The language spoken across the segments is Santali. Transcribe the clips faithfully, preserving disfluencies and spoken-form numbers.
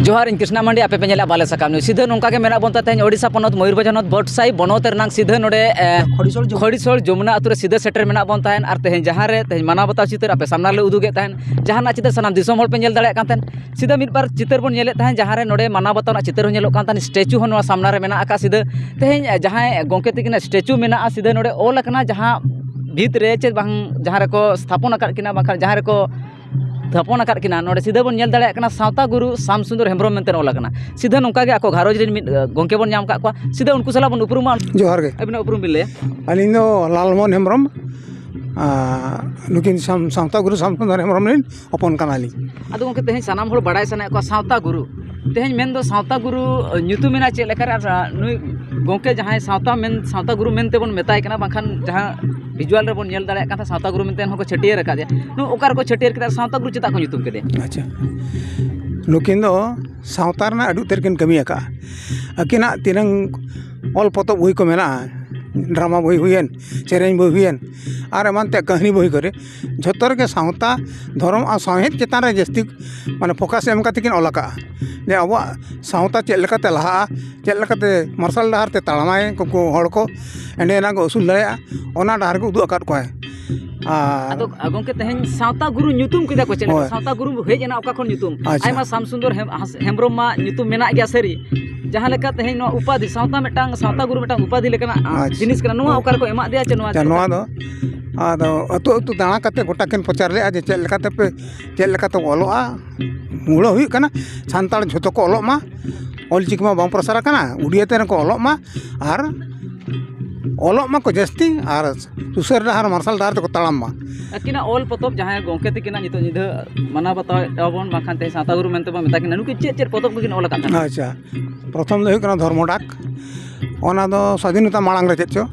ᱡᱚᱦᱟᱨ, ᱤᱧ ᱠᱨᱤᱥᱱᱟ ᱢᱟᱱᱰᱤ, ᱟᱯᱮ ᱯᱮ ᱧᱮᱞᱮᱫᱼᱟ ᱵᱟᱞᱮ ᱥᱟᱠᱟᱢ ᱱᱤᱭᱩᱡᱽ᱾ ᱥᱤᱫᱷᱟᱹ ᱱᱚᱝᱠᱟ ᱜᱮ ᱢᱮᱱᱟᱜ ᱵᱚᱱ ᱛᱟᱦᱮᱸ ᱛᱮᱦᱮᱧ ᱳᱰᱤᱥᱟ ᱯᱚᱱᱚᱛ ᱢᱚᱭᱩᱨᱵᱷᱚᱸᱡᱽ ᱦᱚᱱᱚᱛ ᱵᱚᱴᱥᱟᱭ ᱵᱚᱱᱚᱛ ᱨᱮᱱᱟᱝ ᱥᱤᱫᱷᱟᱹ ᱱᱚᱰᱮ, ᱮ, ᱠᱷᱚᱲᱤᱥᱚᱞ ᱡᱚᱢᱩᱱᱟ᱾ ᱠᱷᱚᱲᱤᱥᱚᱞ ᱡᱚᱢᱩᱱᱟ ᱟᱹᱛᱩ ᱨᱮ ᱥᱤᱫᱷᱟᱹ ᱥᱮᱴᱮᱨ ᱢᱮᱱᱟᱜ ᱵᱚᱱ ᱛᱟᱦᱮᱸᱫ᱾ ᱟᱨ ᱛᱮᱦᱮᱧ ᱡᱟᱦᱟᱸ ᱨᱮ ᱛᱮᱦᱮᱧ ᱢᱟᱱᱟᱣ ᱵᱟᱛᱟᱣ ᱪᱤᱛᱟᱹᱨ ᱟᱯᱮ ᱥᱟᱢᱱᱟ ᱞᱮ ᱩᱫᱩᱜᱮᱫ ᱛᱟᱦᱮᱸᱫ, ᱡᱟᱦᱟᱱᱟᱜ ᱪᱤᱛᱟᱹᱨ ᱥᱟᱱᱟᱢ ᱫᱤᱥᱚᱢ ᱦᱚᱲ ᱯᱮ ᱧᱮᱞ ᱫᱟᱲᱮᱭᱟᱜ ᱠᱟᱱ ᱛᱟᱦᱮᱸᱫ᱾ ᱥᱤᱫᱷᱟᱹ ᱢᱤᱫ ᱵᱟᱨ ᱪᱤᱛᱟᱹᱨ ᱵᱚᱱ ᱧᱮᱞᱮᱫ ᱛᱟᱦᱮᱸᱫ, ᱡᱟᱦᱟᱸ ᱨᱮ ᱱᱚᱰᱮ ᱢᱟᱱᱟᱣ ᱵᱟᱛᱟᱣ ᱨᱮᱱᱟᱜ ᱪᱤᱛᱟᱹᱨ ᱦᱚᱸ ᱧᱮᱞᱚᱜ ᱠᱟᱱ ᱛᱟᱦᱮᱸᱫ, ᱥᱴᱮᱪᱩ ᱦᱚᱸ ᱱᱚᱣᱟ ᱥᱟᱢᱱᱟ ᱨᱮ ᱢᱮᱱᱟᱜ ᱟᱠᱟᱫ᱾ ᱥᱤᱫᱷᱟᱹ ᱛᱮᱦᱮᱧ ᱡᱟᱦᱟᱸᱭ ᱜᱚᱢᱠᱮ ᱛᱟᱹᱠᱤᱱᱟᱜ ᱥᱴᱮᱪᱩ ᱢᱮᱱᱟᱜᱼᱟ, ᱥᱤᱫᱷᱟᱹ ᱱᱚᱰᱮ ᱚᱞ ᱟᱠᱟᱱᱟ, ᱡᱟᱦᱟᱸ ᱵᱷᱤᱛ ᱨᱮ ᱪᱮᱫ ᱵᱟᱝ, ᱡᱟᱦᱟᱸ ᱨᱮᱠᱚ ᱛᱷᱟᱯᱚᱱ ᱟᱠᱟᱫ ᱠᱤᱱᱟ, ᱵᱟᱝᱠᱷᱟᱱ ᱡᱟᱦᱟᱸ ᱨᱮᱠᱚ ᱛᱷᱟᱯᱚᱱ ᱟᱠᱟᱫ ᱠᱤᱱᱟ, ᱱᱚᱰᱮ ᱥᱤᱫᱷᱟᱹ ᱵᱚᱱ ᱧᱮᱞ ᱫᱟᱲᱮᱭᱟᱜ ᱠᱟᱱᱟ ᱥᱟᱶᱛᱟ ᱜᱩᱨᱩ ᱥᱟᱢ ᱥᱩᱱᱫᱚᱨ ᱦᱮᱢᱵᱨᱚᱢ ᱢᱮᱱᱛᱮ ᱚᱞ ᱟᱠᱟᱱᱟ᱾ ᱥᱤᱫᱷᱟᱹ ᱱᱚᱝᱠᱟ ᱜᱮ ᱟᱠᱚ ᱜᱷᱟᱨᱚᱸᱡᱽ ᱨᱮᱱ ᱢᱤᱫ, ᱮ, ᱜᱚᱢᱠᱮ ᱵᱚᱱ ᱧᱟᱢ ᱟᱠᱟᱫ ᱠᱚᱣᱟ᱾ ᱥᱤᱫᱷᱟᱹ ᱩᱱᱠᱩ ᱥᱟᱞᱟᱜ ᱵᱚᱱ ᱩᱯᱨᱩᱢᱟ᱾ ᱡᱚᱦᱟᱨ ᱜᱮ᱾ ᱟᱹᱵᱤᱱᱟᱜ ᱩᱯᱨᱩᱢ ᱵᱤᱱ ᱞᱟᱹᱭᱟ? ᱟᱹᱞᱤᱧ ᱫᱚ ᱞᱟᱞᱢᱳᱦᱚᱱ ᱦᱮᱢᱵᱨᱚᱢ᱾ ᱟᱨ ᱱᱩᱠᱤᱱ ᱥᱟᱢ-, ᱥᱟᱶᱛᱟ ᱜᱩᱨᱩ ᱥᱟᱢ ᱥᱩᱱᱫᱚᱨ ᱦᱮᱢᱵᱨᱚᱢ ᱨᱮᱱ ᱦᱚᱯᱚᱱ ᱠᱟᱱᱟᱞᱤᱧ᱾ ᱟᱫᱚ ᱜᱚᱢᱠᱮ, ᱛᱮᱦᱮᱧ ᱥᱟᱱᱟᱢ ᱦᱚᱲ ᱵᱟᱲᱟᱭ ᱥᱟᱱᱟᱭᱮᱫ ᱠᱚᱣᱟ ᱥᱟᱶᱛᱟ ᱜᱩᱨᱩ, ᱛᱮᱦᱮᱧ ᱢᱮᱱᱫᱚ ᱥᱟᱶᱛᱟ ᱜᱩᱨᱩ, ᱮ, ᱧᱩᱛᱩᱢ ᱮᱱᱟ ᱪᱮᱫ ᱞᱮᱠᱟᱨᱮ? ᱟᱨ, ᱟ, ᱱᱩᱭ ᱜᱚᱢᱠᱮ ᱡᱟᱦᱟᱸᱭ ᱥᱟᱶᱛᱟ ᱢᱮᱱ, ᱥᱟᱶᱛᱟ ᱜᱩᱨᱩ ᱢᱮᱱᱛᱮ ᱵᱚᱱ ᱢᱮᱛᱟᱭ ᱠᱟᱱᱟ, ᱵᱟᱝᱠᱷᱟᱱ ᱡᱟᱦᱟᱸ ᱵᱷᱤᱡᱩᱣᱟᱞ ᱨᱮᱵᱚᱱ ᱧᱮᱞ ᱫᱟᱲᱮᱭᱟᱜ ᱠᱟᱱ ᱛᱟᱦᱮᱸᱫ, ᱥᱟᱶᱛᱟ ᱜᱩᱨᱩ ᱢᱮᱱᱛᱮ ᱦᱚᱸᱠᱚ ᱪᱷᱟᱹᱴᱭᱟᱹᱨ ᱟᱠᱟᱫᱮᱭᱟ᱾ ᱱᱚᱣᱟ ᱚᱠᱟ ᱨᱮᱠᱚ ᱪᱷᱟᱹᱴᱭᱟᱹᱨ ᱠᱮᱫᱟ? ᱥᱟᱶᱛᱟ ᱜᱩᱨᱩ ᱪᱮᱫᱟᱜ ᱠᱚ ᱧᱩᱛᱩᱢ ᱠᱮᱫᱮᱭᱟ? ᱟᱪᱪᱷᱟ, ᱱᱩᱠᱤᱱ ᱫᱚ ᱥᱟᱶᱛᱟ ᱨᱮᱱᱟᱜ ᱟᱹᱰᱤ ᱩᱛᱟᱹᱨ ᱠᱤᱱ ᱠᱟᱹᱢᱤ ᱟᱠᱟᱫᱼᱟ᱾ ᱟᱹᱠᱤᱱᱟᱜ ᱛᱤᱱᱟᱹᱝ ᱚᱞ ᱯᱚᱛᱚᱵ ᱵᱳᱭ ᱠᱚ ᱢᱮᱱᱟᱜᱼᱟ, ᱰᱨᱟᱢᱟ ᱵᱳᱭ ᱦᱩᱭᱮᱱ, ᱥᱮᱨᱮᱧ ᱵᱳᱭ ᱦᱩᱭᱮᱱ, ᱟᱨ ᱮᱢᱟᱱ ᱛᱮᱭᱟᱜ ᱠᱟᱹᱦᱱᱤ ᱵᱳᱭ ᱠᱚᱨᱮ, ᱡᱷᱚᱛᱚ ᱨᱮᱜᱮ ᱥᱟᱶᱛᱟ, ᱫᱷᱚᱨᱚᱢ ᱟᱨ ᱥᱟᱶᱦᱮᱫ ᱪᱮᱛᱟᱱ ᱨᱮ ᱡᱟᱹᱥᱛᱤ, ᱢᱟᱱᱮ, ᱯᱷᱳᱠᱟᱥ ᱮᱢ ᱠᱟᱛᱮ ᱠᱤᱱ ᱚᱞ ᱟᱠᱟᱫᱼᱟ᱾ ᱡᱮ ᱟᱵᱚᱣᱟᱜ ᱥᱟᱶᱛᱟ ᱪᱮᱫ ᱞᱮᱠᱟᱛᱮ ᱞᱟᱦᱟᱜᱼᱟ, ᱪᱮᱫ ᱞᱮᱠᱟᱛᱮ ᱢᱟᱨᱥᱟᱞ ᱰᱟᱦᱟᱨ ᱛᱮ ᱛᱟᱲᱟᱢᱟᱭ ᱩᱱᱠᱩ ᱦᱚᱲ ᱠᱚ, ᱮᱸᱰᱮ ᱮᱱᱟᱝ ᱠᱚ ᱟᱹᱥᱩᱞ ᱫᱟᱲᱮᱭᱟᱜᱼᱟ, ᱚᱱᱟ ᱰᱟᱦᱟᱨ ᱜᱮ ᱩᱫᱩᱜ ᱟᱠᱟᱫ ᱠᱚᱣᱟᱭ᱾ ᱟᱨ ᱟᱫᱚ, ᱟ, ᱜᱚᱢᱠᱮ, ᱛᱮᱦᱮᱧ ᱥᱟᱶᱛᱟ ᱜᱩᱨᱩ ᱧᱩᱛᱩᱢ ᱠᱮᱫᱟ ᱠᱚ ᱪᱮᱫ ᱞᱮᱠᱟ? ᱦᱳᱭ᱾ ᱥᱟᱶᱛᱟ ᱜᱩᱨᱩ ᱦᱮᱡ ᱮᱱᱟ ᱚᱠᱟ ᱠᱷᱚᱱ ᱧᱩᱛᱩᱢ? ᱟᱪᱪᱷᱟ᱾ ᱟᱭᱢᱟ ᱥᱟᱢ ᱥᱩᱱᱫᱚᱨ ᱦᱮᱢ-, ᱦᱟᱸᱥ-, ᱦᱮᱢᱵᱨᱚᱢ ᱢᱟ ᱧᱩᱛᱩᱢ ᱢᱮᱱᱟᱜ ᱜᱮᱭᱟ ᱥᱟᱹᱨᱤ, ᱡᱟᱦᱟᱸ ᱞᱮᱠᱟ ᱛᱮᱦᱮᱧ ᱱᱚᱣᱟ ᱩᱯᱟᱫᱷᱤ, ᱥᱟᱶᱛᱟ ᱢᱤᱫᱴᱟᱝ, ᱥᱟᱶᱛᱟ ᱜᱩᱨᱩ ᱢᱤᱫᱴᱟᱝ ᱩᱯᱟᱫᱷᱤ ᱞᱮᱠᱟᱱᱟᱜ, ᱟ, ᱟᱪᱪᱷᱟ᱾ ᱡᱤᱱᱤᱥ ᱠᱟᱱᱟ, ᱱᱚᱣᱟ ᱦᱳᱭ᱾ ᱚᱠᱟ ᱨᱮᱠᱚ ᱮᱢᱟᱫᱮᱭᱟ ᱪᱮ ᱱᱚᱣᱟ ᱟᱪᱪᱷᱟ, ᱪᱮᱫ ᱱᱚᱣᱟ ᱞᱮᱠᱟ? ᱫᱚ ᱟᱫᱚ ᱟᱹᱛᱩ ᱟᱹᱛᱩ ᱫᱟᱬᱟ ᱠᱟᱛᱮ ᱜᱚᱴᱟ ᱠᱤᱱ ᱯᱨᱚᱪᱟᱨ ᱞᱮᱫᱼᱟ ᱡᱮ ᱪᱮᱫ ᱞᱮᱠᱟᱛᱮ ᱯᱮ, ᱪᱮᱫ ᱞᱮᱠᱟᱛᱮ ᱚᱞᱚᱜᱼᱟ᱾ ᱢᱩᱲᱟᱹ ᱦᱩᱭᱩᱜ ᱠᱟᱱᱟ ᱥᱟᱱᱛᱟᱲ ᱡᱷᱚᱛᱚ ᱠᱚ ᱚᱞᱚᱜ ᱢᱟ, ᱚᱞᱪᱤᱠᱤ ᱢᱟ ᱵᱟᱝ ᱯᱨᱚᱥᱟᱨ ᱟᱠᱟᱱᱟ, ᱩᱰᱤᱭᱟ ᱛᱮ ᱠᱚ ᱚᱞᱚᱜ ᱢᱟ, ᱟᱨ ᱚᱞᱚᱜ ᱢᱟᱠᱚ ᱡᱟᱹᱥᱛᱤ, ᱟᱨ ᱥᱩᱥᱟᱹᱨ ᱰᱟᱦᱟᱨ, ᱢᱟᱨᱥᱟᱞ ᱰᱟᱦᱟᱨ ᱛᱮᱠᱚ ᱛᱟᱲᱟᱢ ᱢᱟ᱾ ᱟᱹᱠᱤᱱᱟᱜ ᱚᱞ ᱯᱚᱛᱚᱵ, ᱡᱟᱦᱟᱸᱭ ᱜᱚᱢᱠᱮ ᱛᱟᱹᱠᱤᱱᱟᱜ ᱱᱤᱛᱚᱜ ᱧᱤᱫᱟᱹ ᱢᱟᱱᱟᱣ ᱵᱟᱛᱟᱣᱮᱫ ᱛᱟᱵᱚᱱ, ᱵᱟᱝᱠᱷᱟᱱ ᱛᱮᱦᱮᱧ ᱥᱟᱶᱛᱟ ᱜᱩᱨᱩ ᱢᱮᱱᱛᱮ ᱵᱚᱱ ᱢᱮᱛᱟ ᱠᱤᱱᱟ, ᱱᱩᱠᱤᱱ ᱪᱮᱫ ᱪᱮᱫ ᱯᱚᱛᱚᱵ ᱠᱚᱠᱤᱱ ᱚᱞ ᱟᱠᱟᱫ ᱛᱟᱦᱮᱱᱟ? ᱟᱪᱪᱷᱟ, ᱯᱨᱚᱛᱷᱚᱢ ᱫᱚ ᱦᱩᱭᱩᱜ ᱠᱟᱱᱟ ᱫᱷᱚᱨᱢᱚ ᱰᱟᱠ, ᱚᱱᱟ ᱫᱚ ᱥᱟᱫᱷᱤᱱᱚᱛᱟ ᱢᱟᱲᱟᱝ ᱨᱮ ᱪᱮᱫ ᱪᱚ,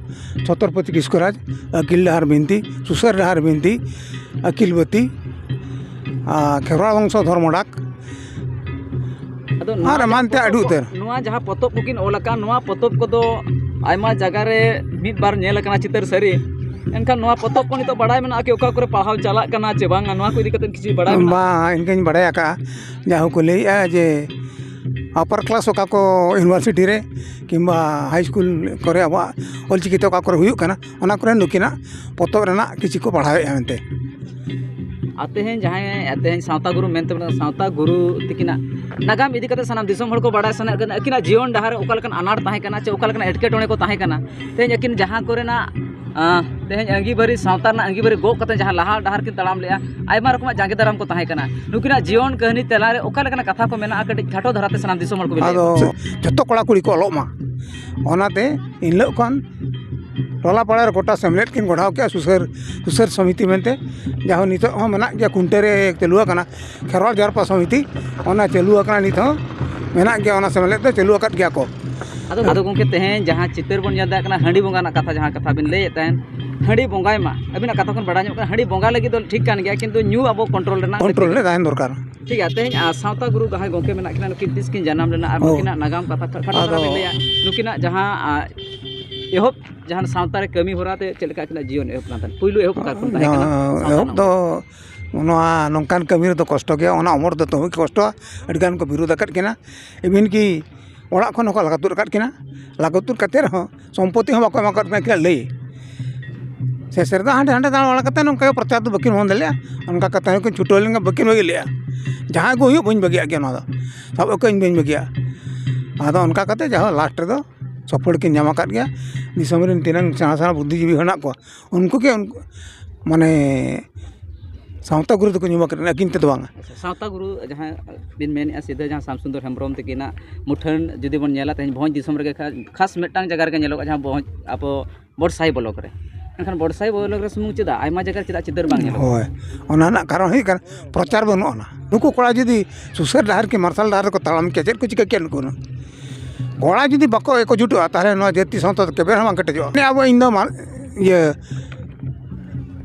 ᱪᱷᱚᱛᱨᱚᱯᱚᱛᱤ ᱠᱤᱥᱠᱩᱨᱟᱡᱽ, ᱟᱹᱠᱤᱞ ᱰᱟᱦᱟᱨ ᱵᱤᱱᱛᱤ, ᱥᱩᱥᱟᱹᱨ ᱰᱟᱦᱟᱨ ᱵᱤᱱᱛᱤ, ᱟᱹᱠᱤᱞ ᱵᱟᱹᱛᱤ, ᱟᱨ ᱠᱷᱮᱨᱣᱟᱲ ᱵᱚᱝᱥᱚ ᱫᱷᱚᱨᱢᱚ ᱰᱟᱠ, ᱟᱫᱚ ᱱᱚᱣᱟ ᱟᱨ ᱮᱢᱟᱱ ᱡᱟᱦᱟᱸ ᱛᱮ ᱟᱹᱰᱤ ᱯᱚᱛᱚᱵ ᱠᱚ, ᱩᱛᱟᱹᱨ᱾ ᱱᱚᱣᱟ ᱡᱟᱦᱟᱸ ᱯᱚᱛᱚᱵ ᱠᱚᱠᱤᱱ ᱚᱞ ᱟᱠᱟᱫ, ᱱᱚᱣᱟ ᱯᱚᱛᱚᱵ ᱠᱚᱫᱚ ᱟᱭᱢᱟ ᱡᱟᱭᱜᱟ ᱨᱮ ᱢᱤᱫ ᱵᱟᱨ ᱧᱮᱞ ᱟᱠᱟᱱᱟ ᱪᱤᱛᱟᱹᱨ ᱥᱟᱹᱨᱤ, ᱮᱱᱠᱷᱟᱱ ᱱᱚᱣᱟ ᱯᱚᱛᱚᱵ ᱠᱚ ᱱᱤᱛᱚᱜ ᱵᱟᱲᱟᱭ ᱢᱮᱱᱟᱜᱼᱟ ᱠᱤ ᱚᱠᱟ ᱠᱚᱨᱮ ᱯᱟᱲᱦᱟᱣ ᱪᱟᱞᱟᱜ ᱠᱟᱱᱟ ᱪᱮ ᱵᱟᱝᱟ? ᱱᱚᱣᱟ ᱠᱚ ᱤᱫᱤ ᱠᱟᱛᱮ ᱠᱤᱪᱷᱩ ᱵᱟᱲᱟᱭ ᱢᱮᱱᱟᱜᱼᱟ? ᱵᱟᱝ, ᱤᱱᱠᱟᱹᱧ ᱵᱟᱲᱟᱭ ᱟᱠᱟᱫᱼᱟ, ᱡᱟᱦᱟᱸ ᱠᱚ ᱞᱟᱹᱭᱮᱫᱼᱟ ᱡᱮ ᱟᱯᱟᱨ ᱠᱞᱟᱥ ᱚᱠᱟ ᱠᱚ ᱤᱭᱩᱱᱤᱵᱷᱟᱨᱥᱤᱴᱤ ᱨᱮ ᱠᱤᱝᱵᱟ ᱦᱟᱭ ᱥᱠᱩᱞ ᱠᱚᱨᱮ ᱟᱵᱚᱣᱟᱜ ᱚᱞᱪᱤᱠᱤ ᱛᱮ ᱚᱠᱟ ᱠᱚᱨᱮ ᱦᱩᱭᱩᱜ ᱠᱟᱱᱟ, ᱚᱱᱟ ᱠᱚᱨᱮ ᱱᱩᱠᱤᱱᱟᱜ ᱯᱚᱛᱚᱵ ᱨᱮᱱᱟᱜ ᱠᱤᱪᱷᱩ ᱠᱚ ᱯᱟᱲᱦᱟᱣᱮᱫᱼᱟ ᱢᱮᱱᱛᱮ᱾ ᱟᱨ ᱛᱮᱦᱮᱧ ᱡᱟᱦᱟᱸᱭ ᱛᱮᱦᱮᱧ ᱥᱟᱶᱛᱟ ᱜᱩᱨᱩ ᱢᱮᱱᱛᱮ ᱢᱮᱱᱟᱜ ᱥᱟᱶᱛᱟ ᱜᱩᱨᱩ ᱛᱤᱠᱤᱱᱟᱜ ᱱᱟᱜᱟᱢ ᱤᱫᱤ ᱠᱟᱛᱮ ᱥᱟᱱᱟᱢ ᱫᱤᱥᱚᱢ ᱦᱚᱲ ᱠᱚ ᱵᱟᱲᱟᱭ ᱥᱟᱱᱟᱭᱮᱫ ᱠᱟᱱᱟ, ᱟᱹᱠᱤᱱᱟᱜ ᱡᱤᱭᱚᱱ ᱰᱟᱦᱟᱨ ᱨᱮ ᱚᱠᱟ ᱞᱮᱠᱟᱱ ᱟᱱᱟᱴ ᱛᱟᱦᱮᱸ ᱠᱟᱱᱟ ᱪᱮ ᱚᱠᱟ ᱞᱮᱠᱟᱱ ᱮᱴᱠᱮᱴᱚᱬᱮ ᱠᱚ ᱛᱟᱦᱮᱸ ᱠᱟᱱᱟ᱾ ᱛᱮᱦᱮᱧ ᱟᱹᱠᱤᱱ ᱡᱟᱦᱟᱸ ᱠᱚᱨᱮᱱᱟᱜ ᱟᱸ, ᱛᱮᱦᱮᱧ ᱟᱹᱜᱤᱵᱷᱟᱹᱨᱤ ᱥᱟᱶᱛᱟ ᱨᱮᱱᱟᱜ ᱟᱹᱜᱤᱵᱷᱟᱹᱨᱤ ᱜᱚᱜ ᱠᱟᱛᱮ ᱡᱟᱦᱟᱸ ᱞᱟᱦᱟ ᱰᱟᱦᱟᱨ ᱠᱤᱱ ᱛᱟᱲᱟᱢ ᱞᱮᱜᱼᱟ, ᱟᱭᱢᱟ ᱨᱚᱠᱚᱢᱟᱜ ᱡᱟᱸᱜᱮ ᱫᱟᱨᱟᱢ ᱠᱚ ᱛᱟᱦᱮᱸ ᱠᱟᱱᱟ᱾ ᱱᱩᱠᱤᱱᱟᱜ ᱡᱤᱭᱚᱱ ᱠᱟᱹᱦᱱᱤ ᱛᱟᱞᱟᱨᱮ ᱚᱠᱟ ᱞᱮᱠᱟᱱᱟᱜ ᱠᱟᱛᱷᱟ ᱠᱚ ᱢᱮᱱᱟᱜᱼᱟ, ᱠᱟᱹᱴᱤᱡ ᱠᱷᱟᱴᱚ ᱫᱷᱟᱨᱟᱛᱮ ᱥᱟᱱᱟᱢ ᱫᱤᱥᱚᱢ ᱦᱚᱲ ᱠᱚ ᱞᱟᱹᱭ ᱟᱫᱚ ᱡᱚᱛᱚ ᱠᱚᱲᱟ ᱠᱩᱲᱤ ᱠᱚ ᱚᱞᱚᱜ ᱢᱟ, ᱚᱱᱟᱛᱮ ᱮᱱᱦᱤᱞᱳᱜ ᱠᱷᱚᱱ ᱴᱚᱞᱟ ᱯᱟᱲᱟ ᱨᱮ ᱜᱚᱴᱟ ᱥᱮᱢᱞᱮᱫ ᱠᱤᱱ ᱜᱚᱲᱦᱟᱣ ᱠᱮᱜᱼᱟ ᱥᱩᱥᱟᱹᱨ ᱥᱩᱥᱟᱹᱨ ᱥᱚᱢᱤᱛᱤ ᱢᱮᱱᱛᱮ, ᱡᱟᱦᱟᱸ ᱱᱤᱛᱚᱜ ᱦᱚᱸ ᱢᱮᱱᱟᱜ ᱜᱮᱭᱟ, ᱠᱩᱱᱴᱟᱹ ᱨᱮ ᱪᱟᱹᱞᱩ ᱟᱠᱟᱱᱟ ᱠᱷᱮᱨᱣᱟᱞ ᱡᱟᱨᱯᱟ ᱥᱚᱢᱤᱛᱤ, ᱚᱱᱟ ᱪᱟᱹᱞᱩ ᱟᱠᱟᱱᱟ, ᱱᱤᱛ ᱦᱚᱸ ᱢᱮᱱᱟᱜ ᱜᱮᱭᱟ, ᱚᱱᱟ ᱥᱮᱢᱞᱮᱫ ᱫᱚ ᱪᱟᱹᱞᱩ ᱟᱠᱟᱫ ᱜᱮᱭᱟ ᱠᱚ᱾ ᱟᱫᱚ ᱟᱫᱚ ᱜᱚᱢᱠᱮ, ᱛᱮᱦᱮᱧ ᱡᱟᱦᱟᱸ ᱪᱤᱛᱟᱹᱨ ᱵᱚᱱ ᱧᱮᱞ ᱫᱟᱲᱮᱭᱟᱜ ᱠᱟᱱᱟ, ᱦᱟᱺᱰᱤ ᱵᱚᱸᱜᱟ ᱨᱮᱱᱟᱜ ᱠᱟᱛᱷᱟ, ᱡᱟᱦᱟᱸ ᱠᱟᱛᱷᱟ ᱵᱤᱱ ᱞᱟᱹᱭᱮᱫ ᱛᱟᱦᱮᱸᱫ, ᱦᱟᱺᱰᱤ ᱵᱚᱸᱜᱟᱭ ᱢᱟ, ᱟᱹᱵᱤᱱᱟᱜ ᱠᱟᱛᱷᱟ ᱠᱷᱚᱱ ᱵᱟᱲᱟᱭ ᱧᱟᱢᱚᱜ ᱠᱟᱱᱟ, ᱦᱟᱺᱰᱤ ᱵᱚᱸᱜᱟ ᱞᱟᱹᱜᱤᱫ ᱫᱚ ᱴᱷᱤᱠ ᱠᱟᱱ ᱜᱮᱭᱟ, ᱠᱤᱱᱛᱩ ᱧᱩ ᱟᱵᱚ ᱠᱚᱱᱴᱨᱳᱞ ᱨᱮᱱᱟᱜ ᱠᱚᱱᱴᱨᱳᱞ ᱨᱮ ᱛᱟᱦᱮᱱ ᱫᱚᱨᱠᱟᱨ᱾ ᱴᱷᱤᱠ ᱜᱮᱭᱟ, ᱛᱮᱦᱮᱧ ᱟᱨ ᱥᱟᱶᱛᱟ ᱜᱩᱨᱩ ᱡᱟᱦᱟᱸᱭ ᱜᱚᱢᱠᱮ ᱢᱮᱱᱟᱜ ᱠᱤᱱᱟ, ᱱᱩᱠᱤᱱ ᱛᱤᱥ ᱠᱤᱱ ᱡᱟᱱᱟᱢ ᱞᱮᱱᱟ ᱟᱨ ᱦᱳᱭ᱾ ᱱᱩᱠᱤᱱᱟᱜ ᱱᱟᱜᱟᱢ ᱠᱟᱛᱷᱟ ᱠᱷᱟ- ᱠᱷᱟᱴᱚ ᱫᱷᱟᱨᱟ ᱟᱫᱚ ᱵᱤᱱ ᱞᱟᱹᱭᱟ, ᱱᱩᱠᱤᱱᱟᱜ ᱡᱟᱦᱟᱸ ᱟᱨ, ᱮᱦᱚᱵ ᱡᱟᱦᱟᱸ ᱥᱟᱶᱛᱟ ᱨᱮ ᱠᱟᱹᱢᱤ ᱦᱚᱨᱟ ᱛᱮ ᱪᱮᱫ ᱞᱮᱠᱟ ᱟᱹᱠᱤᱱᱟᱜ ᱡᱤᱭᱚᱱ ᱮᱦᱚᱵ ᱠᱟᱱ ᱛᱟᱦᱮᱸᱫ, ᱯᱩᱭᱞᱩ ᱮᱦᱚᱵ ᱚᱠᱟ ᱠᱷᱚᱱ ᱛᱟᱦᱮᱸ ᱠᱟᱱᱟ? ᱡᱟᱦᱟᱸ ᱥᱟᱶᱛᱟ ᱮᱦᱚᱵ ᱨᱮᱱᱟᱜ ᱫᱚ ᱱᱚᱣᱟ ᱱᱚᱝᱠᱟᱱ ᱠᱟᱹᱢᱤ ᱨᱮᱫᱚ ᱠᱚᱥᱴᱚ ᱜᱮᱭᱟ, ᱚᱱᱟ ᱩᱢᱚᱨ ᱫᱚ ᱫᱚᱢᱮ ᱜᱮ ᱠᱚᱥᱴᱚᱜᱼᱟ, ᱟᱹᱰᱤᱜᱟᱱ ᱠᱚ ᱵᱤᱨᱳᱫ ᱟᱠᱟᱫ ᱠᱤᱱᱟ, ᱮᱢᱚᱱ ᱠᱤ ᱚᱲᱟᱜ ᱠᱷᱚᱱ ᱦᱚᱸᱠᱚ ᱞᱟᱜᱟ ᱛᱩᱫ ᱟᱠᱟᱫ ᱠᱤᱱᱟ, ᱞᱟᱜᱟ ᱛᱩᱫ ᱠᱟᱛᱮ ᱨᱮᱦᱚᱸ ᱥᱚᱢᱯᱚᱛᱤ ᱦᱚᱸ ᱵᱟᱠᱚ ᱮᱢᱟ ᱟᱠᱟᱫ ᱠᱤᱱᱟ ᱟᱹᱠᱤᱱᱟᱜ ᱞᱟᱹᱭ᱾ ᱥᱮᱥ ᱨᱮᱫᱚ ᱦᱟᱸᱰᱮ ᱦᱟᱸᱰᱮ ᱫᱟᱬᱟ ᱵᱟᱲᱟ ᱠᱟᱛᱮ ᱱᱚᱝᱠᱟ ᱜᱮ ᱯᱨᱚᱪᱟᱨ ᱫᱚ ᱵᱟᱹᱠᱤᱱ ᱵᱚᱱᱫᱚ ᱞᱮᱫᱼᱟ, ᱚᱱᱠᱟ ᱠᱟᱛᱮ ᱦᱚᱸᱠᱤᱱ ᱪᱷᱩᱴᱟᱹᱣ ᱞᱮᱱ ᱜᱮ, ᱵᱟᱹᱠᱤᱱ ᱵᱟᱹᱜᱤ ᱞᱮᱫᱼᱟ᱾ ᱡᱟᱦᱟᱸ ᱜᱮ ᱦᱩᱭᱩᱜ ᱵᱟᱹᱧ ᱵᱟᱹᱜᱤᱭᱟᱜ ᱜᱮᱭᱟ, ᱱᱚᱣᱟ ᱫᱚ ᱥᱟᱵ ᱟᱹᱠᱟᱹᱧ ᱵᱟᱹᱧ ᱵᱟᱹᱜᱤᱭᱟᱜᱼᱟ᱾ ᱟᱫᱚ ᱚᱱᱠᱟ ᱠᱟᱛᱮ ᱡᱟᱦᱳ ᱞᱟᱥᱴ ᱨᱮᱫᱚ ᱥᱚᱯᱷᱚᱞ ᱠᱤᱱ ᱧᱟᱢ ᱟᱠᱟᱫ ᱜᱮᱭᱟ᱾ ᱫᱤᱥᱚᱢ ᱨᱮᱱ ᱛᱤᱱᱟᱹᱝ ᱥᱮᱬᱟ ᱥᱮᱬᱟ ᱵᱩᱫᱽᱫᱷᱤᱡᱤᱵᱤ ᱦᱮᱱᱟᱜ ᱠᱚᱣᱟ, ᱩᱱᱠᱩ ᱜᱮ ᱩᱱᱠᱩ ᱢᱟᱱᱮ ᱥᱟᱶᱛᱟ ᱜᱩᱨᱩ ᱫᱚᱠᱚ ᱧᱩᱢ ᱟᱠᱟᱫ ᱟᱹᱠᱤᱱ ᱛᱮᱫᱚ ᱵᱟᱝᱟ᱾ ᱥᱟᱶᱛᱟ ᱜᱩᱨᱩ ᱡᱟᱦᱟᱸ ᱵᱤᱱ ᱢᱮᱱᱮᱫᱼᱟ, ᱥᱤᱫᱷᱟᱹ ᱡᱟᱦᱟᱸ ᱥᱟᱢ ᱥᱩᱱᱫᱚᱨ ᱦᱮᱢᱵᱨᱚᱢ ᱛᱟᱹᱠᱤᱱᱟᱜ ᱢᱩᱴᱷᱟᱹᱱ ᱡᱩᱫᱤ ᱵᱚᱱ ᱧᱮᱞᱟ, ᱛᱮᱦᱮᱧ ᱵᱷᱚᱸᱡᱽ ᱫᱤᱥᱚᱢ ᱨᱮᱜᱮ ᱠᱷᱟ- ᱠᱷᱟᱥ ᱢᱤᱫᱴᱟᱝ ᱡᱟᱭᱜᱟ ᱨᱮᱜᱮ ᱧᱮᱞᱚᱜᱼᱟ, ᱡᱟᱦᱟᱸ ᱵᱷᱚᱸᱡᱽ ᱟᱵᱚ ᱵᱚᱰᱥᱟᱭ ᱵᱞᱚᱠ ᱨᱮ᱾ ᱢᱮᱱᱠᱷᱟᱱ ᱵᱚᱰᱥᱟᱭ ᱵᱞᱚᱠ ᱨᱮ ᱥᱩᱢᱩᱝ ᱪᱮᱫᱟᱜ, ᱟᱭᱢᱟ ᱡᱟᱭᱜᱟ ᱨᱮ ᱪᱮᱫᱟᱜ ᱪᱤᱛᱟᱹᱨ ᱵᱟᱝ ᱧᱮᱞᱚᱜᱼᱟ? ᱦᱳᱭ, ᱚᱱᱟ ᱨᱮᱱᱟᱜ ᱠᱟᱨᱚᱱ ᱦᱩᱭᱩᱜ ᱠᱟᱱᱟ ᱯᱨᱚᱪᱟᱨ ᱵᱟᱹᱱᱩᱜ ᱟᱱᱟ᱾ ᱱᱩᱠᱩ ᱠᱚᱲᱟ ᱡᱩᱫᱤ ᱥᱩᱥᱟᱹᱨ ᱰᱟᱦᱟᱨ ᱠᱤ ᱢᱟᱨᱥᱟᱞ ᱰᱟᱦᱟᱨ ᱨᱮᱠᱚ ᱛᱟᱲᱟᱢ ᱠᱮᱭᱟ, ᱪᱮᱫ ᱠᱚ ᱪᱤᱠᱟᱹ ᱠᱮᱭᱟ ᱱᱩᱠᱩ ᱦᱩᱱᱟᱹᱝ? ᱠᱚᱲᱟ ᱡᱩᱫᱤ ᱵᱟᱠᱚ ᱮᱠᱚᱡᱩᱴᱚᱜᱼᱟ, ᱛᱟᱦᱚᱞᱮ ᱱᱚᱣᱟ ᱡᱟᱹᱛᱤ ᱥᱟᱶᱛᱟ ᱫᱚ ᱠᱮᱵᱮ ᱦᱚᱸ ᱵᱟᱝ ᱠᱮᱴᱮᱡᱚᱜᱼᱟ᱾ ᱟᱵᱚ, ᱤᱧ ᱫᱚ ᱢᱟ-, ᱤᱭᱟᱹ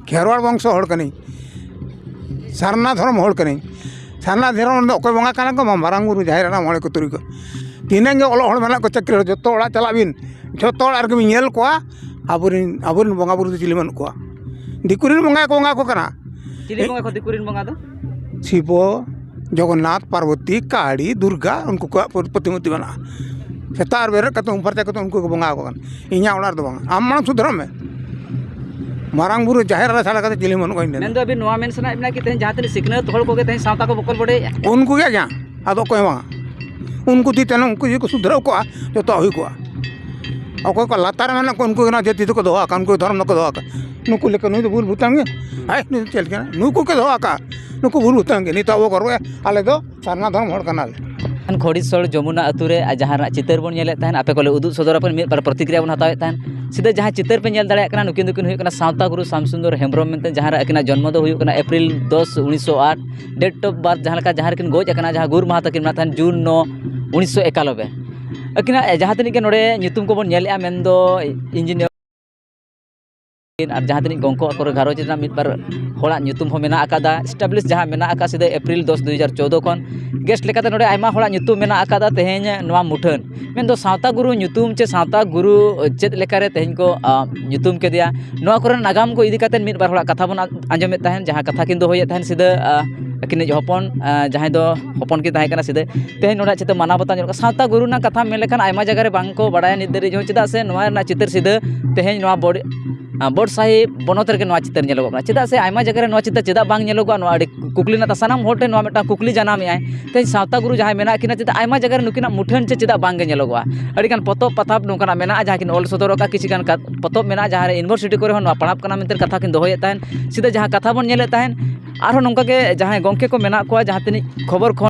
ᱠᱷᱮᱨᱣᱟᱲ ᱵᱚᱝᱥᱚ ᱦᱚᱲ ᱠᱟᱹᱱᱟᱹᱧ, ᱥᱟᱨᱱᱟ ᱫᱷᱚᱨᱚᱢ ᱦᱚᱲ ᱠᱟᱹᱱᱟᱹᱧ᱾ ᱥᱟᱨᱱᱟ ᱫᱷᱚᱨᱚᱢ ᱨᱮᱫᱚ ᱚᱠᱚᱭ ᱵᱚᱸᱜᱟ ᱠᱟᱱᱟ ᱠᱚ? ᱢᱟᱨᱟᱝ ᱵᱩᱨᱩ, ᱡᱟᱦᱮᱨ ᱮᱨᱟ, ᱢᱚᱬᱮ ᱠᱚ, ᱛᱩᱨᱩᱭ ᱠᱚ᱾ ᱛᱤᱱᱟᱹᱜ ᱜᱮ ᱚᱞᱚᱜ ᱦᱚᱲ ᱢᱮᱱᱟᱜ ᱠᱚ, ᱪᱟᱹᱠᱨᱤ ᱦᱚᱲ, ᱡᱚᱛᱚ ᱚᱲᱟᱜ ᱪᱟᱞᱟᱜ ᱵᱤᱱ, ᱡᱚᱛᱚ ᱚᱲᱟᱜ ᱨᱮᱜᱮ ᱵᱤᱱ ᱧᱮᱞ ᱠᱚᱣᱟ, ᱟᱵᱚᱨᱮᱱ, ᱟᱵᱚᱨᱮᱱ ᱵᱚᱸᱜᱟ ᱵᱩᱨᱩ ᱫᱚ ᱪᱤᱞᱤ ᱵᱟᱹᱱᱩᱜ ᱠᱚᱣᱟ᱾ ᱫᱤᱠᱩ ᱨᱮᱱ ᱵᱚᱸᱜᱟ ᱠᱚ ᱵᱚᱸᱜᱟ ᱠᱚ ᱠᱟᱱᱟ᱾ ᱪᱤᱞᱤ ᱵᱚᱸᱜᱟ ᱠᱚ ᱫᱤᱠᱩ ᱨᱮᱱ ᱵᱚᱸᱜᱟ ᱫᱚ? ᱥᱤᱵᱚ, ᱡᱚᱜᱚᱱᱱᱟᱛᱷ, ᱯᱟᱨᱵᱚᱛᱤ, ᱠᱟᱲᱤ, ᱫᱩᱨᱜᱟ, ᱩᱱᱠᱩ ᱠᱚᱣᱟᱜ ᱯᱨᱚ- ᱯᱨᱚᱛᱤᱢᱩᱨᱛᱤ ᱢᱮᱱᱟᱜᱼᱟ᱾ ᱥᱮᱛᱟᱜ ᱨᱮ ᱵᱮᱨᱮᱫ ᱠᱟᱛᱮ ᱩᱢ ᱯᱷᱟᱨᱪᱟ ᱠᱟᱛᱮ ᱩᱱᱠᱩ ᱜᱮ ᱵᱚᱸᱜᱟ ᱟᱠᱚ ᱠᱟᱱᱟ᱾ ᱤᱧᱟᱹᱜ ᱚᱲᱟᱜ ᱨᱮᱫᱚ ᱵᱟᱝ, ᱟᱢ ᱢᱟᱲᱟᱝ ᱥᱩᱫᱷᱨᱟᱹᱜ ᱢᱮ᱾ ᱢᱟᱨᱟᱝ ᱵᱩᱨᱩ ᱡᱟᱦᱮᱨ ᱨᱮ ᱪᱷᱟᱲᱟ ᱠᱟᱛᱮ ᱪᱤᱞᱤ ᱦᱚᱸ ᱵᱟᱹᱱᱩᱜ ᱠᱚᱣᱟ ᱤᱧ ᱨᱮᱱ᱾ ᱢᱮᱱᱫᱚ ᱟᱹᱵᱤᱱ ᱱᱚᱣᱟ ᱢᱮᱱ ᱥᱟᱱᱟᱭᱮᱫ ᱵᱮᱱᱟ ᱠᱤ ᱛᱮᱦᱮᱧ ᱡᱟᱦᱟᱸ ᱛᱤᱱᱟᱹᱜ ᱥᱤᱠᱷᱱᱟᱹᱛ ᱦᱚᱲ ᱠᱚᱜᱮ ᱛᱮᱦᱮᱧ ᱥᱟᱶᱛᱟ ᱠᱚ ᱵᱚᱠᱚᱞ ᱵᱚᱰᱮᱭᱮᱫᱼᱟ? ᱩᱱᱠᱩ ᱜᱮ ᱡᱟᱦᱟᱸ, ᱟᱫᱚ ᱚᱠᱚᱭ ᱦᱚᱸ ᱵᱟᱝᱟ᱾ ᱩᱱᱠᱩ ᱡᱩᱫᱤ ᱛᱟᱦᱮᱱᱟ, ᱩᱱᱠᱩ ᱡᱩᱫᱤ ᱠᱚ ᱥᱩᱫᱷᱨᱟᱹᱣ ᱠᱚᱜᱼᱟ, ᱡᱚᱛᱚᱣᱟᱜ ᱦᱩᱭ ᱠᱚᱜᱼᱟ᱾ ᱚᱠᱚᱭ ᱠᱚ ᱞᱟᱛᱟᱨ ᱨᱮ ᱢᱮᱱᱟᱜ ᱠᱚᱣᱟ, ᱩᱱᱠᱩ ᱜᱮ ᱱᱚᱣᱟ ᱡᱟᱹᱛᱤ ᱫᱚᱠᱚ ᱫᱚᱦᱚ ᱟᱠᱟᱫ, ᱩᱱᱠᱩ ᱫᱷᱚᱨᱚᱢ ᱫᱚᱠᱚ ᱫᱚᱦᱚ ᱟᱠᱟᱫ᱾ ᱱᱩᱠᱩ ᱞᱮᱠᱟ ᱱᱩᱭ ᱫᱚ ᱵᱩᱞ ᱵᱷᱩᱛᱟᱱ ᱜᱮ, ᱦᱮᱸ, ᱱᱩᱭ ᱫᱚ ᱪᱮᱫ ᱞᱮᱠᱟᱱᱟ? ᱱᱩᱠᱩ ᱠᱚ ᱫᱚᱦᱚ ᱟᱠᱟᱫ, ᱱᱩᱠᱩ ᱵᱩᱞ ᱵᱷᱩᱛᱟᱱ ᱜᱮ᱾ ᱱᱤᱛᱚᱜ ᱟᱵᱚ ᱜᱚᱨᱵᱚᱭᱟ, ᱟᱞᱮ ᱫᱚ ᱥᱟᱨᱱᱟ ᱫᱷᱚᱨᱚᱢ ᱦᱚᱲ ᱠᱟᱱᱟᱞᱮ᱾ ᱠᱷᱚᱲᱤᱥᱚᱲ ᱡᱚᱢᱩᱱᱟ ᱟᱹᱛᱩ ᱨᱮ ᱟᱨ ᱡᱟᱦᱟᱸ ᱨᱮᱱᱟᱜ ᱪᱤᱛᱟᱹᱨ ᱵᱚᱱ ᱧᱮᱞᱮᱫ ᱛᱟᱦᱮᱱ, ᱟᱯᱮ ᱠᱚᱞᱮ ᱩᱫᱩᱜ ᱥᱚᱫᱚᱨ ᱟᱯᱮ, ᱢᱤᱫ ᱵᱟᱨ ᱯᱨᱚᱛᱤᱠᱨᱤᱭᱟ ᱵᱚᱱ ᱦᱟᱛᱟᱣᱮᱫ ᱛᱟᱦᱮᱱ᱾ ᱥᱤᱫᱷᱟᱹ ᱡᱟᱦᱟᱸ ᱪᱤᱛᱟᱹᱨ ᱯᱮ ᱧᱮᱞ ᱫᱟᱲᱮᱭᱟᱜ ᱠᱟᱱᱟ, ᱱᱩᱠᱤᱱ ᱫᱚᱠᱤᱱ ᱦᱩᱭᱩᱜ ᱠᱟᱱᱟ ᱥᱟᱶᱛᱟ ᱜᱩᱨᱩ ᱥᱟᱢᱥᱩᱱᱫᱚᱨ ᱦᱮᱢᱵᱨᱚᱢ ᱢᱮᱱᱛᱮ, ᱡᱟᱦᱟᱸ ᱨᱮ ᱟᱹᱠᱤᱱᱟᱜ ᱡᱚᱱᱢᱚ ᱫᱚ ᱦᱩᱭᱩᱜ ᱠᱟᱱᱟ ᱮᱯᱨᱤᱞ ᱫᱚᱥ, ᱩᱱᱤᱥᱥᱚ ᱟᱴ᱾ Date of birth ᱡᱟᱦᱟᱸ ᱞᱮᱠᱟ, ᱡᱟᱦᱟᱸ ᱨᱮᱠᱤᱱ ᱜᱚᱡ ᱟᱠᱟᱱᱟ, ᱡᱟᱦᱟᱸ ᱜᱩᱨ ᱢᱟᱦᱟ ᱛᱟᱹᱠᱤᱱ ᱢᱮᱱᱟᱜ ᱛᱟᱦᱮᱱ ᱡᱩᱱ ᱱᱚ, ᱩᱱᱤᱥᱥᱚ ᱮᱠᱟᱞᱚᱵᱵᱳᱭ᱾ ᱟᱹᱠᱤᱱᱟᱜ ᱡᱟᱦᱟᱸ ᱛᱤᱱᱟᱹᱜ ᱜᱮ ᱱᱚᱰᱮ ᱧᱩᱛᱩᱢ ᱠᱚᱵᱚᱱ ᱧᱮᱞᱮᱫᱼᱟ, ᱢᱮᱱᱫᱚ ᱤᱧᱡᱤᱱᱤᱭᱟᱨ ᱟᱨ ᱡᱟᱦᱟᱸ ᱛᱤᱱᱟᱹᱜ ᱜᱚᱝᱠᱚ ᱟᱠᱚ ᱨᱮᱱ ᱜᱷᱟᱨᱚᱸᱡᱽ ᱨᱮᱱᱟᱜ ᱢᱤᱫ ᱵᱟᱨ ᱦᱚᱲᱟᱜ ᱧᱩᱛᱩᱢ ᱦᱚᱸ ᱢᱮᱱᱟᱜ ᱟᱠᱟᱫᱟ᱾ Establish ᱡᱟᱦᱟᱸ ᱢᱮᱱᱟᱜ ᱟᱠᱟᱫ, ᱥᱤᱫᱷᱟᱹ ᱮᱯᱨᱤᱞ ᱫᱚᱥ, ᱫᱩ ᱦᱟᱡᱟᱨ ᱪᱳᱫᱽᱫᱳ ᱠᱷᱚᱱ guest ᱞᱮᱠᱟᱛᱮ ᱱᱚᱰᱮ ᱟᱭᱢᱟ ᱦᱚᱲᱟᱜ ᱧᱩᱛᱩᱢ ᱢᱮᱱᱟᱜ ᱟᱠᱟᱫᱟ᱾ ᱛᱮᱦᱮᱧ ᱱᱚᱣᱟ ᱢᱩᱴᱷᱟᱹᱱ, ᱢᱮᱱᱫᱚ ᱥᱟᱶᱛᱟ ᱜᱩᱨᱩ ᱧᱩᱛᱩᱢ ᱪᱮ ᱥᱟᱶᱛᱟ ᱜᱩᱨᱩ ᱪᱮᱫ ᱞᱮᱠᱟᱨᱮ ᱛᱮᱦᱮᱧ ᱠᱚ, ᱟ, ᱧᱩᱛᱩᱢ ᱠᱮᱫᱮᱭᱟ, ᱱᱚᱣᱟ ᱠᱚᱨᱮᱱᱟᱜ ᱱᱟᱜᱟᱢ ᱠᱚ ᱤᱫᱤ ᱠᱟᱛᱮ ᱢᱤᱫ ᱵᱟᱨ ᱦᱚᱲᱟᱜ ᱠᱟᱛᱷᱟ ᱵᱚᱱ ᱟ-, ᱟᱸᱡᱚᱢᱮᱫ ᱛᱟᱦᱮᱱ, ᱡᱟᱦᱟᱸ ᱠᱟᱛᱷᱟ ᱠᱤᱱ ᱫᱚᱦᱚᱭᱮᱫ ᱛᱟᱦᱮᱱ ᱥᱤᱫᱷᱟᱹ, ᱟ, ᱟᱹᱠᱤᱱᱤᱡ ᱦᱚᱯᱚᱱ, ᱟ, ᱡᱟᱦᱟᱸᱭ ᱫᱚ ᱦᱚᱯᱚᱱ ᱠᱤᱱ ᱛᱟᱦᱮᱸ ᱠᱟᱱᱟ ᱥᱤᱫᱷᱟᱹ᱾ ᱛᱮᱦᱮᱧ ᱱᱚᱰᱮ ᱪᱮᱫ ᱢᱟᱱᱟᱣ ᱵᱟᱛᱟᱣ ᱧᱮᱞᱚᱜ ᱠᱟᱱᱟ? ᱥᱟᱶᱛᱟ ᱜᱩᱨᱩ ᱨᱮᱱᱟᱜ ᱠᱟᱛᱷᱟ ᱢᱮᱱ ᱞᱮᱠᱷᱟᱱ ᱟᱭᱢᱟ ᱡᱟᱭᱜᱟ ᱨᱮ ᱵᱟᱝ ᱠᱚ ᱵᱟᱲᱟᱭᱟ ᱱᱤᱛ ᱫᱷᱟᱹᱨᱤᱡ ᱦᱚᱸ, ᱪᱮᱫᱟᱜ ᱥᱮ ᱱᱚᱣᱟ ᱨᱮᱱᱟᱜ ᱪᱤᱛᱟᱹᱨ ᱥᱤᱫᱷᱟᱹ ᱛᱮᱦᱮᱧ ᱱᱚᱣᱟ ᱵᱚᱰ-, ᱟ, ᱵᱚᱰ ᱥᱟᱹᱦᱤ ᱵᱚᱱᱚᱛ ᱨᱮᱜᱮ ᱱᱚᱣᱟ ᱪᱤᱛᱟᱹᱨ ᱧᱮᱞᱚᱜᱚᱜ ᱠᱟᱱᱟ᱾ ᱪᱮᱫᱟᱜ ᱥᱮ ᱟᱭᱢᱟ ᱡᱟᱭᱜᱟ ᱨᱮ ᱱᱚᱣᱟ ᱪᱤᱛᱟᱹᱨ ᱪᱮᱫᱟᱜ ᱵᱟᱝ ᱧᱮᱞᱚᱜᱚᱜᱼᱟ, ᱱᱚᱣᱟ ᱟᱹᱰᱤ ᱠᱩᱠᱞᱤ ᱨᱮᱱᱟᱜ ᱛᱟ-, ᱥᱟᱱᱟᱢ ᱦᱚᱲ ᱴᱷᱮᱱ ᱱᱚᱣᱟ ᱢᱤᱫᱴᱟᱝ ᱠᱩᱠᱞᱤ ᱡᱟᱱᱟᱢᱮᱜᱼᱟᱭ, ᱛᱮᱦᱮᱧ ᱥᱟᱶᱛᱟ ᱜᱩᱨᱩ ᱡᱟᱦᱟᱸᱭ ᱢᱮᱱᱟᱜ ᱠᱤᱱᱟ, ᱪᱮᱫᱟᱜ ᱟᱭᱢᱟ ᱡᱟᱭᱜᱟ ᱨᱮ ᱱᱩᱠᱤᱱᱟᱜ ᱢᱩᱴᱷᱟᱹᱱ ᱪᱮ ᱪᱮᱫᱟᱜ ᱵᱟᱝ ᱜᱮ ᱧᱮᱞᱚᱜᱚᱜᱼᱟ? ᱟᱹᱰᱤᱜᱟᱱ ᱯᱚᱛᱚᱵ ᱯᱟᱛᱷᱟᱢ ᱱᱚᱝᱠᱟᱱᱟᱜ ᱢᱮᱱᱟᱜᱼᱟ, ᱡᱟᱦᱟᱸ ᱠᱤᱱ ᱚᱞ ᱥᱚᱫᱚᱨ ᱟᱠᱟᱫ, ᱠᱤᱪᱷᱩ ᱜᱟᱱ ᱠᱟ-, ᱯᱚᱛᱚᱵ ᱢᱮᱱᱟᱜᱼᱟ, ᱡᱟᱦᱟᱸ ᱨᱮ university ᱠᱚᱨᱮ ᱦᱚᱸ ᱱᱚᱣᱟ ᱯᱟᱲᱦᱟᱜ ᱠᱟᱱᱟ ᱢᱮᱱᱛᱮ ᱠᱟᱛᱷᱟ ᱠᱤᱱ ᱫᱚᱦᱚᱭᱮᱫ ᱛᱟᱦᱮᱱ᱾ ᱥᱤᱫᱷᱟᱹ ᱡᱟᱦᱟᱸ ᱠᱟᱛᱷᱟ ᱵᱚᱱ ᱧᱮᱞᱮᱫ ᱛᱟᱦᱮᱱ, ᱟᱨᱦᱚᱸ ᱱᱚᱝᱠᱟ ᱜᱮ ᱡᱟᱦᱟᱸᱭ ᱜᱚᱢᱠᱮ ᱠᱚ ᱢᱮᱱᱟᱜ ᱠᱚᱣᱟ, ᱡᱟᱦᱟᱸ ᱛᱤᱱᱟᱹᱜ ᱠᱷᱚᱵᱚᱨ ᱠᱷᱚᱱ